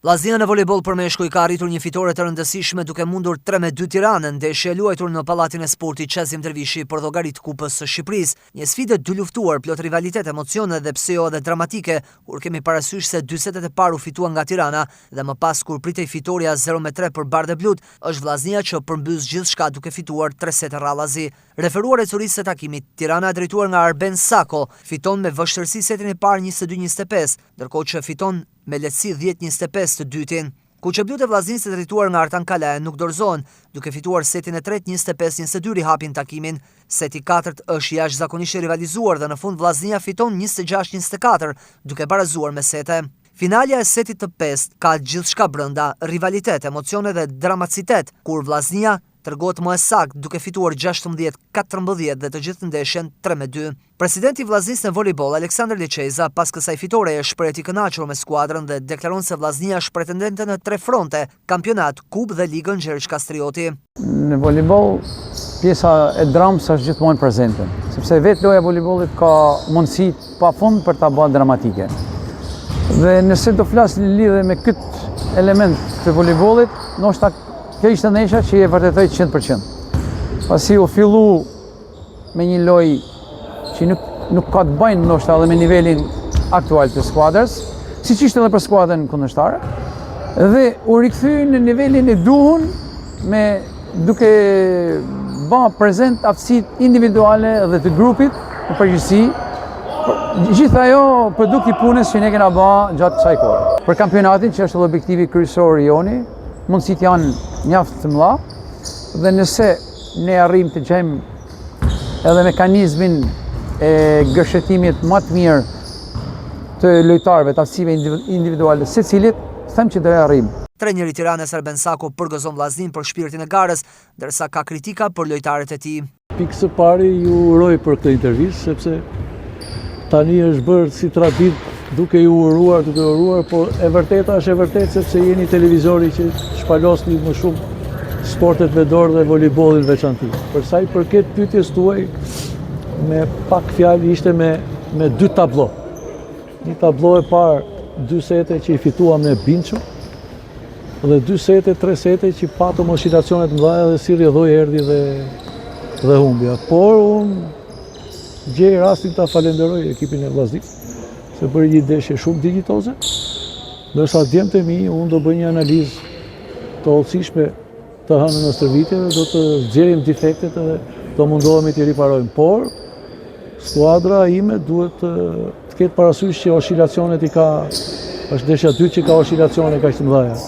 Vllaznia në volejboll për meshkuj ka arritur një fitore të rëndësishme duke mundur 3-2 Tiranën, ndeshje e luajtur në Pallatin e Sportit Qazim Dervishi për llogari të Kupës së Shqipërisë. Një sfidë e dyluftuar, plot rivalitet, emocione dhe pse jo edhe dramatike, kur kemi parasysh se dy setet e parë u fituan nga Tirana dhe më pas kur pritej fitorja 0-3 për bardheblutë, është Vllaznia që përmbys gjithçka duke fituar tre sete radhazi. Referuar ecurisë së takimit, Tirana e drejtuar nga Arben Sako fiton me vështirësi setin e parë 22-25, ndërkohë që fiton me lehtësi 10-25 të dytin. Kuqeblutë e Vllaznisë të drejtuar nga Artan Kalaja nuk dorëzohen, duke fituar setin e tretë 25-22 rihapin takimin. Seti i katërt është jashtëzakonisht i rivalizuar dhe në fund Vllaznia fiton 26-24, duke barazuar me sete. Finalja e setit të pestë ka gjithçka brenda, rivalitet, emocione dhe dramacitet, kur Vllaznia tregohet më e saktë duke fituar 16-14 dhe të gjithë ndeshjen 3-2. Presidenti i Vllaznisë në volejboll, Aleksandër Liçeza, pas kësaj fitoreje shprehet i kënaqur me skuadrën dhe deklaron se Vllaznia është pretendente në tre fronte, kampionat, kupë dhe ligën Gjergj Kastrioti. Në volejboll pjesa e dramës është gjithmonë prezente, sepse vetë loja e volejbollit ka mundësi pa fund për ta bërë dramatike. Dhe nëse do flas në lidhje me këtë element të volejbollit, ndoshta Kjo ishte ndeshja që e vërtetoi 100%. Pasi u fillu me një lojë që nuk, nuk ka të bëjnë ndoshta edhe me nivelin aktual të skuadrës, siç ishte edhe për skuadrën kundërshtare, dhe u rikthy në nivelin e duhun me duke ba prezent aftësitë individuale dhe të grupit në përgjithësi, gjithë ajo produkt i punës që ne kena ba gjatë kësaj kohe. Për kampionatin që është edhe objektivi kryesor i joni, Mundësitë janë mjaft të mëdha dhe nëse ne arrijmë të gjejmë edhe mekanizmin e gërshetimit më të mirë të lojtarëve, të aftësive individuale të secilit, them që do e arrijmë. Trajneri i Tiranës Arben Sako përgëzon Vllazninë për shpirtin e garës, ndërsa ka kritika për lojtarët e tij. Pikë së pari ju uroj për këtë intervistë, sepse tani është bërë si traditë duke ju uruar, duke uruar, por e vërteta është e vërtetë sepse jeni televizori që shpalosni më shumë sportet me dorë dhe volejbollin në veçanti. Për sa i përket pyetjes tuaj, me pak fjalë ishte me, me dy tablo. Një tablo e parë, dy sete që i fituam ne bindshëm, Dhe dy sete, tre sete që patëm oshilacione të mëdha dhe si rrjedhojë erdhi dhe dhe humbja. Por unë gjej rastin ta falenderoj ekipin e Vllaznisë se bëri një ndeshje shumë dinjitoze. Ndërsa djemtë e mi, unë do bëj një analizë të hollësishme të hënën në stërvitje dhe do të nxjerrim defektet edhe do mundohemi t'i riparojmë. Por, skuadra ime duhet të të ketë parasysh që oshilacionet i ka, është ndeshja e dytë që ka oshilacione kaq të mëdha.